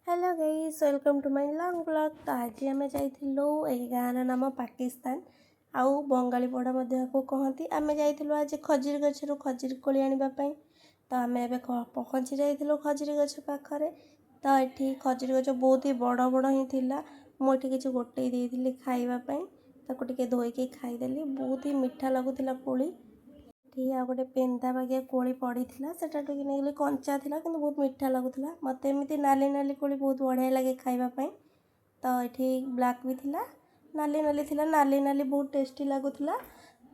Hello guys, welcome to my long vlog। ତ ଆଜି ଆମେ ଯାଇଥିଲୁ, ଏହି ଗାଁର ନାମ ପାକିସ୍ତାନ ଆଉ ବଙ୍ଗାଳୀପଡ଼ା ମଧ୍ୟ ଏହାକୁ କହନ୍ତି। ଆମେ ଯାଇଥିଲୁ ଆଜି ଖଜୁରୀ ଗଛରୁ ଖଜୁରୀ କୋଳି ଆଣିବା ପାଇଁ। ତ ଆମେ ଏବେ ପହଞ୍ଚି ଯାଇଥିଲୁ ଖଜୁରୀ ଗଛ ପାଖରେ। ତ ଏଠି ଖଜୁରୀ ଗଛ ବହୁତ ହି ବଡ଼ ବଡ଼ ହିଁ ଥିଲା। ମୁଁ ଏଠି କିଛି ଗୋଟେଇ ଦେଇଥିଲି ଖାଇବା ପାଇଁ। ତାକୁ ଟିକେ ଧୋଇକି ଖାଇଦେଲି। ବହୁତ ହି ମିଠା ଲାଗୁଥିଲା କୋଳି। ଏଠି ଆଉ ଗୋଟେ ପେନ୍ଦା ବାଗିଆ କୋଳି ପଡ଼ିଥିଲା, ସେଟା ଟିକେ ନେଇଗଲି। କଞ୍ଚା ଥିଲା କିନ୍ତୁ ବହୁତ ମିଠା ଲାଗୁଥିଲା। ମୋତେ ଏମିତି ନାଲି ନାଲି କୋଳି ବହୁତ ବଢ଼ିଆ ଲାଗେ ଖାଇବା ପାଇଁ। ତ ଏଠି ବ୍ଲାକ୍ ବି ଥିଲା, ନାଲି ନାଲି ଥିଲା। ନାଲି ନାଲି ବହୁତ ଟେଷ୍ଟି ଲାଗୁଥିଲା।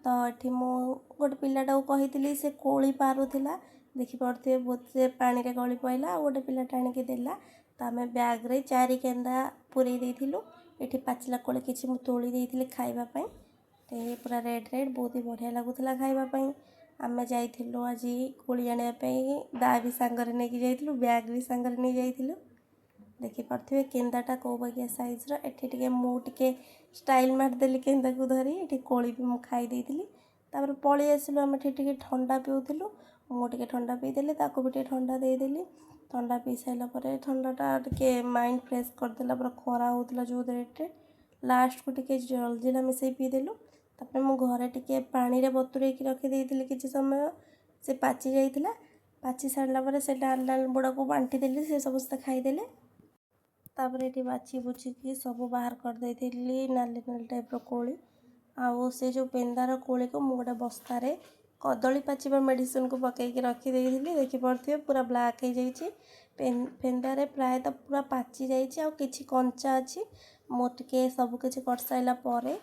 ତ ଏଠି ମୁଁ ଗୋଟେ ପିଲାଟାକୁ କହିଥିଲି, ସେ କୋଳି ପାରୁଥିଲା। ଦେଖିପାରୁଥିବେ, ବହୁତ ସେ ପାଣିରେ ଗଳି ପଇଲା ଆଉ ଗୋଟେ ପିଲାଟା ଆଣିକି ଦେଲା। ତ ଆମେ ବ୍ୟାଗ୍ରେ ଚାରି କେନ୍ଦା ପୂରେଇ ଦେଇଥିଲୁ। ଏଠି ପାଚିଲା କୋଳି କିଛି ମୁଁ ତୋଳି ଦେଇଥିଲି ଖାଇବା ପାଇଁ। ଏ ପୁରା ରେଡ଼୍ ରେଡ଼୍, ବହୁତ ହି ବଢ଼ିଆ ଲାଗୁଥିଲା ଖାଇବା ପାଇଁ। ଆମେ ଯାଇଥିଲୁ ଆଜି କୋଳି ଆଣିବା ପାଇଁ। ଦା ବି ସାଙ୍ଗରେ ନେଇକି ଯାଇଥିଲୁ, ବ୍ୟାଗ୍ ବି ସାଙ୍ଗରେ ନେଇ ଯାଇଥିଲୁ। ଦେଖିପାରୁଥିବେ କେନ୍ଦାଟା କେଉଁ ବାଗିଆ ସାଇଜ୍ର। ଏଠି ଟିକେ ମୁଁ ଟିକେ ଷ୍ଟାଇଲ୍ ମାରିଦେଲି କେନ୍ଦାକୁ ଧରି। ଏଠି କୋଳି ବି ମୁଁ ଖାଇ ଦେଇଥିଲି। ତାପରେ ପଳେଇ ଆସିଲୁ। ଆମେ ଏଠି ଟିକେ ଥଣ୍ଡା ପିଉଥିଲୁ। ମୁଁ ଟିକେ ଥଣ୍ଡା ପିଇଦେଲି, ତାକୁ ବି ଟିକେ ଥଣ୍ଡା ଦେଇଦେଲି। ଥଣ୍ଡା ପିଇ ସାରିଲା ପରେ ଥଣ୍ଡାଟା ଟିକେ ମାଇଣ୍ଡ ଫ୍ରେଶ୍ କରିଦେଲା ପୁରା। ଖରା ହେଉଥିଲା ଯେଉଁ ରେଟ୍ରେ, ଲାଷ୍ଟକୁ ଟିକେ ଜଲଜିରା ମିଶାଇ ପିଇଦେଲୁ। ତାପରେ ମୁଁ ଘରେ ଟିକେ ପାଣିରେ ବତୁରେଇକି ରଖିଦେଇଥିଲି କିଛି ସମୟ, ସେ ପାଚି ଯାଇଥିଲା। ପାଚି ସାରିଲା ପରେ ସେ ନାଲ ନାଲ ଗୁଡ଼ାକୁ ବାଣ୍ଟି ଦେଲି, ସେ ସମସ୍ତେ ଖାଇଦେଲେ। ତାପରେ ଏଠି ବାଛି ବୁଛିକି ସବୁ ବାହାର କରିଦେଇଥିଲି ନାଲି ନାଲି ଟାଇପ୍ର କୋଳି। ଆଉ ସେ ଯେଉଁ ପେନ୍ଦାର କୋଳିକୁ ମୁଁ ଗୋଟେ ବସ୍ତାରେ କଦଳୀ ପାଚିବା ମେଡ଼ିସିନକୁ ପକାଇକି ରଖିଦେଇଥିଲି। ଦେଖିପାରୁଥିବେ, ପୁରା ବ୍ଲାକ୍ ହେଇଯାଇଛି। ପେନ୍ଦାରେ ପ୍ରାୟତଃ ପୁରା ପାଚି ଯାଇଛି ଆଉ କିଛି କଞ୍ଚା ଅଛି। ମୁଁ ଟିକେ ସବୁ କିଛି କରିସାରିଲା ପରେ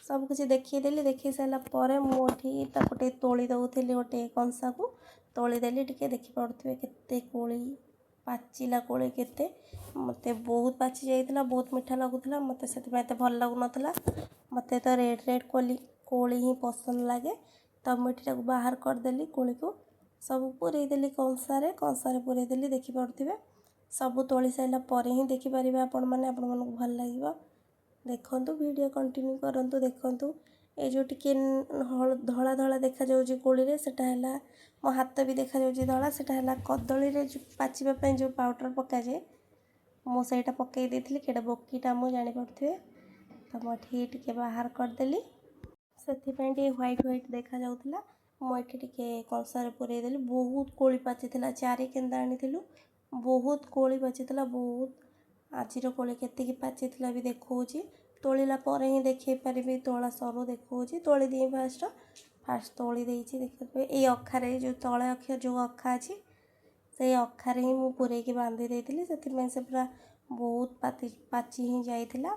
ସବୁ କିଛି ଦେଖେଇଦେଲି। ଦେଖେଇ ସାରିଲା ପରେ ମୁଁ ଏଠି ତାକୁ ଟିକେ ତୋଳି ଦେଉଥିଲି, ଗୋଟେ କଂସାକୁ ତୋଳିଦେଲି ଟିକେ। ଦେଖିପାରୁଥିବେ କେତେ କୋଳି ପାଚିଲା, କୋଳି କେତେ। ମୋତେ ବହୁତ ପାଚି ଯାଇଥିଲା, ବହୁତ ମିଠା ଲାଗୁଥିଲା। ମୋତେ ସେଥିପାଇଁ ଏତେ ଭଲ ଲାଗୁନଥିଲା। ମୋତେ ତ ରେଡ଼୍ ରେଡ଼୍ କୋଳି କୋଳି ହିଁ ପସନ୍ଦ ଲାଗେ। ତ ମୁଁ ଏଠି ତାକୁ ବାହାର କରିଦେଲି। କୋଳିକୁ ସବୁ ପୂରେଇଦେଲି କଂସାରେ, କଂସାରେ ପୂରେଇଦେଲି। ଦେଖିପାରୁଥିବେ, ସବୁ ତୋଳି ସାରିଲା ପରେ ହିଁ ଦେଖିପାରିବେ ଆପଣମାନେ, ଆପଣମାନଙ୍କୁ ଭଲ ଲାଗିବ। ଦେଖନ୍ତୁ, ଭିଡ଼ିଓ କଣ୍ଟିନ୍ୟୁ କରନ୍ତୁ, ଦେଖନ୍ତୁ। ଏ ଯେଉଁ ଟିକେ ଧଳା ଧଳା ଦେଖାଯାଉଛି କୋଳିରେ, ସେଟା ହେଲା, ମୋ ହାତ ବି ଦେଖାଯାଉଛି ଧଳା, ସେଟା ହେଲା କଦଳୀରେ ଯେଉଁ ପାଚିବା ପାଇଁ ଯେଉଁ ପାଉଡ଼ର ପକାଯାଏ, ମୁଁ ସେଇଟା ପକାଇ ଦେଇଥିଲି। କେଡ଼େ ବୋକିଟା ମୁଁ, ଜାଣିପାରୁଥିବେ। ତ ମୁଁ ଏଠି ଟିକେ ବାହାର କରିଦେଲି, ସେଥିପାଇଁ ଟିକେ ହ୍ୱାଇଟ୍ ହ୍ୱାଇଟ୍ ଦେଖାଯାଉଥିଲା। ମୁଁ ଏଠି ଟିକେ କଂସାରେ ପୂରେଇ ଦେଲି। ବହୁତ କୋଳି ପାଚିଥିଲା। ଚାରି କେନ୍ଦା ଆଣିଥିଲୁ, ବହୁତ କୋଳି ପାଚିଥିଲା, ବହୁତ। ଆଜିର କୋଳି କେତିକି ପାଚିଥିଲା ବି ଦେଖାଉଛି। ତୋଳିଲା ପରେ ହିଁ ଦେଖେଇ ପାରିବି। ତୋଳା ସରୁ ଦେଖାଉଛି। ତୋଳି ଦିଏ ଫାଷ୍ଟ, ଫାଷ୍ଟ ତୋଳି ଦେଇଛି। ଦେଖିବେ, ଏଇ ଅଖାରେ, ଯେଉଁ ତଳେ ଅଖା, ଯେଉଁ ଅଖା ଅଛି, ସେଇ ଅଖାରେ ହିଁ ମୁଁ ପୂରେଇକି ବାନ୍ଧି ଦେଇଥିଲି। ସେଥିପାଇଁ ସେ ପୁରା ବହୁତ ପାଚି ହିଁ ଯାଇଥିଲା।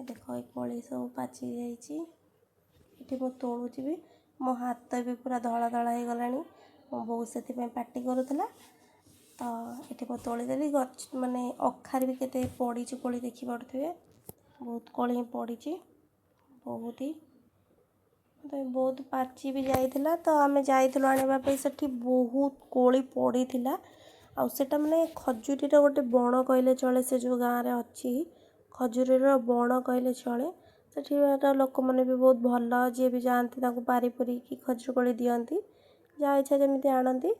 ଦେଖ, ଏଇ କୋଳି ସବୁ ପାଚି ଯାଇଛି। ଏଠି ମୁଁ ତୋଳୁଛି ବି, ମୋ ହାତ ବି ପୁରା ଧଳା ଧଳା ହେଇଗଲାଣି। ମୋ ବୋଉ ସେଥିପାଇଁ ପାଟି କରୁଥିଲା। ତ ଏଠି ମୁଁ ତୋଳିଦେଲି। ଗଛ ମାନେ ଅଖାରେ ବି କେତେ ପଡ଼ିଛି କୋଳି, ଦେଖିପାରୁଥିବେ। ବହୁତ କୋଳି ହିଁ ପଡ଼ିଛି, ବହୁତ ହି। ତ ବହୁତ ପାଚି ବି ଯାଇଥିଲା। ତ ଆମେ ଯାଇଥିଲୁ ଆଣିବା ପାଇଁ, ସେଠି ବହୁତ କୋଳି ପଡ଼ିଥିଲା। ଆଉ ସେଟା ମାନେ ଖଜୁରୀର ଗୋଟେ ବଣ କହିଲେ ଚଳେ। ସେ ଯେଉଁ ଗାଁରେ ଅଛି, ଖଜୁରୀର ବଣ କହିଲେ ଚଳେ। ସେଠିକାର ଲୋକମାନେ ବି ବହୁତ ଭଲ। ଯିଏ ବି ଯାଆନ୍ତି, ତାଙ୍କୁ ପାରି ପୁରିକି ଖଜୁରୀ କୋଳି ଦିଅନ୍ତି। ଯାହା ଇଚ୍ଛା ଯେମିତି ଆଣନ୍ତି।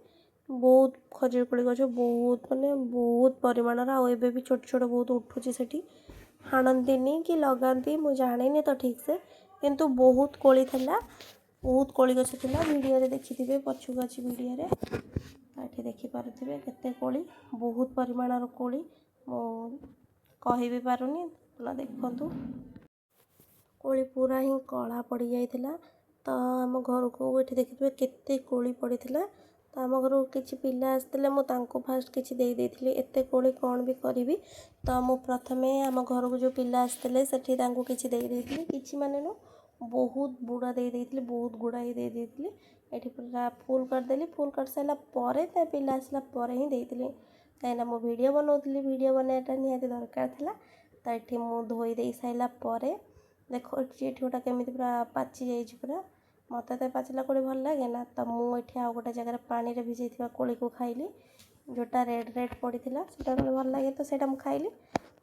ବହୁତ ଖଜୁରୀ କୋଳି ଗଛ, ବହୁତ ମାନେ ବହୁତ ପରିମାଣର। ଆଉ ଏବେ ବି ଛୋଟ ଛୋଟ ବହୁତ ଉଠୁଛି ସେଠି। ହାଣନ୍ତିନି କି ଲଗାନ୍ତି, ମୁଁ ଜାଣିନି ତ ଠିକ୍ସେ, କିନ୍ତୁ ବହୁତ କୋଳି ଥିଲା, ବହୁତ କୋଳି ଗଛ ଥିଲା। ଭିଡ଼ିଓରେ ଦେଖିଥିବେ, ପଛକୁ ଅଛି ଭିଡ଼ିଓରେ। ଏଠି ଦେଖିପାରୁଥିବେ କେତେ କୋଳି, ବହୁତ ପରିମାଣର କୋଳି। ମୁଁ କହିବି ପାରୁନି, ଆପଣ ଦେଖନ୍ତୁ। କୋଳି ପୁରା ହିଁ କଳା ପଡ଼ିଯାଇଥିଲା। ତ ଆମ ଘରକୁ, ଏଠି ଦେଖିଥିବେ କେତେ କୋଳି ପଡ଼ିଥିଲା। ତ ଆମ ଘରକୁ କିଛି ପିଲା ଆସିଥିଲେ, ମୁଁ ତାଙ୍କୁ ଫାଷ୍ଟ କିଛି ଦେଇ ଦେଇଥିଲି। ଏତେ କୋଳି କ'ଣ ବି କରିବି? ତ ମୁଁ ପ୍ରଥମେ ଆମ ଘରକୁ ଯେଉଁ ପିଲା ଆସିଥିଲେ, ସେଠି ତାଙ୍କୁ କିଛି ଦେଇ ଦେଇଥିଲି। କିଛି ମାନେ ନୁହଁ, ବହୁତ ବୁଡ଼ା ଦେଇ ଦେଇଥିଲି, ବହୁତ ଗୁଡ଼ାଏ ଦେଇ ଦେଇଥିଲି। ଏଠି ପୁରା ଫୁଲ୍ କରିଦେଲି। ଫୁଲ୍ କରିସାରିଲା ପରେ, ତା ପିଲା ଆସିଲା ପରେ ହିଁ ଦେଇଥିଲି, କାହିଁକିନା ମୁଁ ଭିଡ଼ିଓ ବନାଉଥିଲି। ଭିଡ଼ିଓ ବନେଇବାଟା ନିହାତି ଦରକାର ଥିଲା। ତ ଏଠି ମୁଁ ଧୋଇ ଦେଇ ସାରିଲା ପରେ ଦେଖ, ଏଠି ଏଠି ଗୋଟା କେମିତି ପୁରା ପାଚି ଯାଇଛି ପୁରା। ମୋତେ ତ ପାଚିଲା କୋଳି ଭଲ ଲାଗେ ନା। ତ ମୁଁ ଏଠି ଆଉ ଗୋଟେ ଜାଗାରେ ପାଣିରେ ଭିଜେଇଥିବା କୋଳିକୁ ଖାଇଲି। ଯେଉଁଟା ରେଡ଼୍ ରେଡ଼୍ ପଡ଼ିଥିଲା, ସେଇଟା ମୋତେ ଭଲ ଲାଗେ, ତ ସେଇଟା ମୁଁ ଖାଇଲି।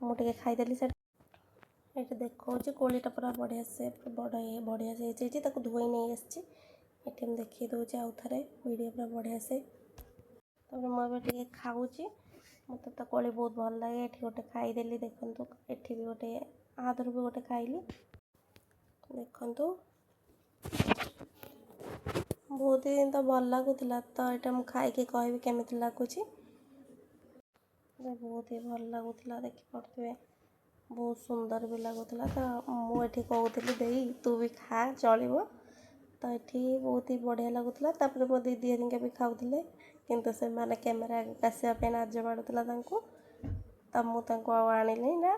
ମୁଁ ଟିକେ ଖାଇଦେଲି ସେଇଟା। ଏଠି ଦେଖାଉଛି କୋଳିଟା ପୁରା ବଢ଼ିଆ ସେ ବଡ଼ ବଢ଼ିଆ ସେ ହେଇଯାଇଛି। ତାକୁ ଧୋଇ ନେଇ ଆସିଛି। ଏଠି ମୁଁ ଦେଖେଇ ଦେଉଛି ଆଉ ଥରେ ଭିଡ଼ିଓ ପୁରା ବଢ଼ିଆ ସେ। ତାପରେ ମୁଁ ଏବେ ଟିକେ ଖାଉଛି। ମୋତେ ତ କୋଳି ବହୁତ ଭଲ ଲାଗେ। ଏଠି ଗୋଟେ ଖାଇଦେଲି, ଦେଖନ୍ତୁ। ଏଠି ବି ଗୋଟେ ଆଦରୁ ବି ଗୋଟେ ଖାଇଲି, ଦେଖନ୍ତୁ। ବହୁତ ହିଁ ତ ଭଲ ଲାଗୁଥିଲା। ତ ଏଇଟା ମୁଁ ଖାଇକି କହିବି କେମିତି ଲାଗୁଛି। ବହୁତ ହି ଭଲ ଲାଗୁଥିଲା, ଦେଖିପାରୁଥିବେ, ବହୁତ ସୁନ୍ଦର ବି ଲାଗୁଥିଲା। ତ ମୁଁ ଏଠି କହୁଥିଲି, ଦେଇ ତୁ ବି ଖା, ଚଳିବ। ତ ଏଠି ବହୁତ ହି ବଢ଼ିଆ ଲାଗୁଥିଲା। ତାପରେ ମୋ ଦିଦି ହେରିକା ବି ଖାଉଥିଲେ, କିନ୍ତୁ ସେମାନେ କ୍ୟାମେରା ଆଗକୁ ଆସିବା ପାଇଁ ଲାଜ ମାଡ଼ୁଥିଲା ତାଙ୍କୁ। ତ ମୁଁ ତାଙ୍କୁ ଆଉ ଆଣିଲି ନା।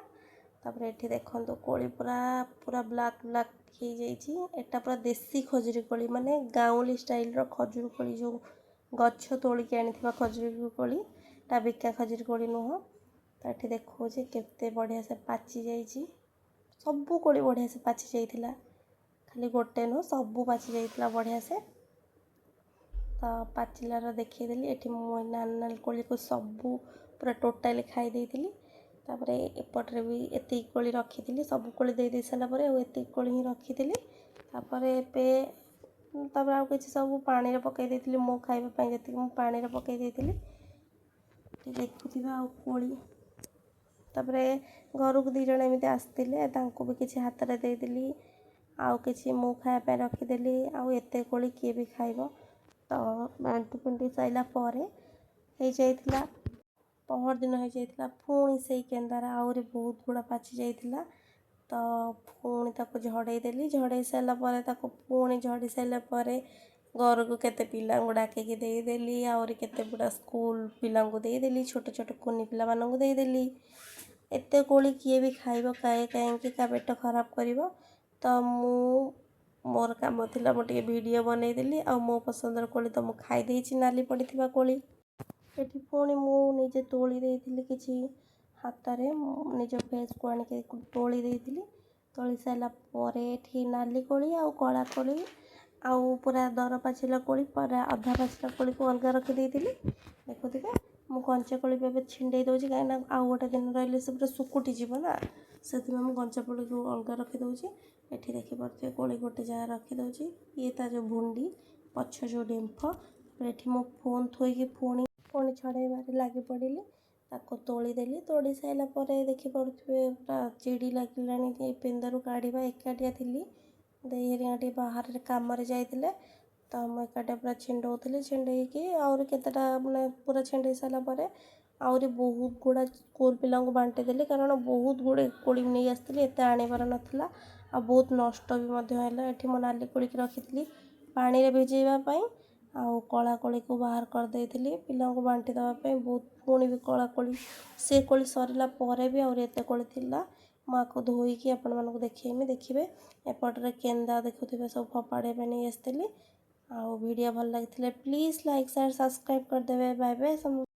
ତାପରେ ଏଠି ଦେଖନ୍ତୁ, କୋଳି ପୁରା ପୁରା ବ୍ଲାକ୍ ବ୍ଲାକ୍ ହେଇଯାଇଛି। ଏଟା ପୁରା ଦେଶୀ ଖଜୁରୀ କୋଳି, ମାନେ ଗାଉଁଲି ଷ୍ଟାଇଲର ଖଜୁରୀ କୋଳି, ଯେଉଁ ଗଛ ତୋଳିକି ଆଣିଥିବା ଖଜୁରୀ କୋଳି ଟା, ବିକା ଖଜୁରୀ କୋଳି ନୁହଁ। ତ ଏଠି ଦେଖାଉଛି କେତେ ବଢ଼ିଆ ସେ ପାଚି ଯାଇଛି। ସବୁ କୋଳି ବଢ଼ିଆ ସେ ପାଚି ଯାଇଥିଲା, ଖାଲି ଗୋଟେ ନୁହଁ, ସବୁ ପାଚି ଯାଇଥିଲା ବଢ଼ିଆ ସେ। ତ ପାଚିଲାର ଦେଖେଇଦେଲି। ଏଠି ମୁଁ ନାଲି ନାଲି କୋଳିକୁ ସବୁ ପୁରା ଟୋଟାଲି ଖାଇ ଦେଇଥିଲି। ତାପରେ ଏପଟରେ ବି ଏତିକି କୋଳି ରଖିଥିଲି। ସବୁ କୋଳି ଦେଇ ଦେଇ ସାରିଲା ପରେ ଆଉ ଏତିକି କୋଳି ହିଁ ରଖିଥିଲି। ତାପରେ ଏବେ ତାପରେ ଆଉ କିଛି ସବୁ ପାଣିରେ ପକାଇ ଦେଇଥିଲି। ମୋ ଖାଇବା ପାଇଁ ଯେତିକି ମୁଁ ପାଣିରେ ପକାଇ ଦେଇଥିଲି, ଦେଖୁଥିବା ଆଉ କୋଳି। ତାପରେ ଘରକୁ ଦୁଇ ଜଣ ଏମିତି ଆସିଥିଲେ, ତାଙ୍କୁ ବି କିଛି ହାତରେ ଦେଇଦେଲି, ଆଉ କିଛି ମୁଁ ଖାଇବା ପାଇଁ ରଖିଦେଲି। ଆଉ ଏତେ କୋଳି କିଏ ବି ଖାଇବ? ତ ବାଣ୍ଟି କୁଣ୍ଟି ସାରିଲା ପରେ ହେଇଯାଇଥିଲା, ପହରଦିନ ହେଇଯାଇଥିଲା। ପୁଣି ସେଇ କେନ୍ଦାରେ ଆହୁରି ବହୁତ ଗୁଡ଼ା ପାଚି ଯାଇଥିଲା। ତ ପୁଣି ତାକୁ ଝଡ଼େଇ ଦେଲି। ଝଡ଼େଇ ସାରିଲା ପରେ, ତାକୁ ପୁଣି ଝଡ଼ି ସାରିଲା ପରେ ଘରକୁ କେତେ ପିଲାଙ୍କୁ ଡାକିକି ଦେଇଦେଲି। ଆହୁରି କେତେ ଗୁଡ଼ା ସ୍କୁଲ ପିଲାଙ୍କୁ ଦେଇଦେଲି, ଛୋଟ ଛୋଟ କୁନି ପିଲାମାନଙ୍କୁ ଦେଇଦେଲି। ଏତେ କୋଳି କିଏ ବି ଖାଇବ? କାହିଁକି କା ପେଟ ଖରାପ କରିବ? ତ ମୁଁ ମୋର କାମ ଥିଲା, ମୁଁ ଟିକେ ଭିଡ଼ିଓ ବନେଇଦେଲି। ଆଉ ମୋ ପସନ୍ଦର କୋଳି ତ ମୁଁ ଖାଇ ଦେଇଛି, ନାଲି ପଡ଼ିଥିବା କୋଳି। ଏଠି ପୁଣି ମୁଁ ନିଜେ ତୋଳି ଦେଇଥିଲି କିଛି ହାତରେ, ମୁଁ ନିଜ ଫେସ୍କୁ ଆଣିକି ତୋଳି ଦେଇଥିଲି। ତୋଳି ସାରିଲା ପରେ ଏଠି ନାଲି କୋଳି ଆଉ କଳା କୋଳି ଆଉ ପୁରା ଦର ପାଚିଲା କୋଳି, ପୁରା ଅଧା ପାଚିଲା କୋଳିକୁ ଅଲଗା ରଖିଦେଇଥିଲି। ଦେଖୁଥିବେ, ମୁଁ କଞ୍ଚା କୋଳି ବି ଏବେ ଛିଣ୍ଡେଇ ଦେଉଛି, କାହିଁକିନା ଆଉ ଗୋଟେ ଦିନ ରହିଲେ ସେ ପୁରା ଶୁକୁଟି ଯିବ ନା। ସେଥିପାଇଁ ମୁଁ କଞ୍ଚା କୋଳିକୁ ଅଲଗା ରଖିଦେଉଛି। ଏଠି ଦେଖିପାରୁଥିବେ, କୋଳି ଗୋଟେ ଜାଗାରେ ରଖିଦେଉଛି। ଇଏ ତା ଯେଉଁ ଭୁଣ୍ଡି ପଛ ଯେଉଁ ଡେମ୍ଫ। ଏଠି ମୁଁ ଫୋନ୍ ଥୋଇକି ପୁଣି ପୁଣି ଛଡ଼େଇବାରେ ଲାଗି ପଡ଼ିଲି। ତାକୁ ତୋଳିଦେଲି। ତୋଳି ସାରିଲା ପରେ ଦେଖିପାରୁଥିବେ, ପୁରା ଚିଡ଼ି ଲାଗିଲାଣି ଏ ପିନ୍ଦାରୁ କାଢ଼ିବା। ଏକାଟିଆ ଥିଲି, ଦେଇ ହେରିକା ଟିକେ ବାହାରେ କାମରେ ଯାଇଥିଲେ। ତ ମୁଁ ଏକାଟିଆ ପୁରା ଛିଣ୍ଡଉଥିଲି। ଛିଣ୍ଡେଇକି ଆହୁରି କେତେଟା, ମାନେ ପୁରା ଛିଣ୍ଡେଇ ସାରିଲା ପରେ ଆହୁରି ବହୁତ ଗୁଡ଼ା ସ୍କୁଲ ପିଲାଙ୍କୁ ବାଣ୍ଟିଦେଲି, କାରଣ ବହୁତ ଗୁଡ଼ିଏ କୋଳି ନେଇ ଆସିଥିଲି, ଏତେ ଆଣିବାର ନଥିଲା ଆଉ ବହୁତ ନଷ୍ଟ ବି ମଧ୍ୟ ହେଲା। ଏଠି ମୁଁ ନାଲି କୋଳିକି ରଖିଥିଲି ପାଣିରେ ଭିଜେଇବା ପାଇଁ ଆଉ କଳା କୋଳିକୁ ବାହାର କରିଦେଇଥିଲି ପିଲାଙ୍କୁ ବାଣ୍ଟି ଦେବା ପାଇଁ। ବହୁତ ପୁଣି ବି କଳା କୋଳି, ସେ କୋଳି ସରିଲା ପରେ ବି ଆହୁରି ଏତେ କୋଳି ଥିଲା। ମୁଁ ଆକୁ ଧୋଇକି ଆପଣମାନଙ୍କୁ ଦେଖେଇମି, ଦେଖିବେ। ଏପଟରେ କେନ୍ଦା ଦେଖୁଥିବେ, ସବୁ ଫୋପାଡ଼ିବା ପାଇଁ ନେଇ ଆସିଥିଲି। ଆଉ ଭିଡ଼ିଓ ଭଲ ଲାଗିଥିଲେ ପ୍ଲିଜ୍ ଲାଇକ୍, ସେୟାର, ସବସ୍କ୍ରାଇବ୍ କରିଦେବେ। ବାଏ ବାଏ ସମସ୍ତେ।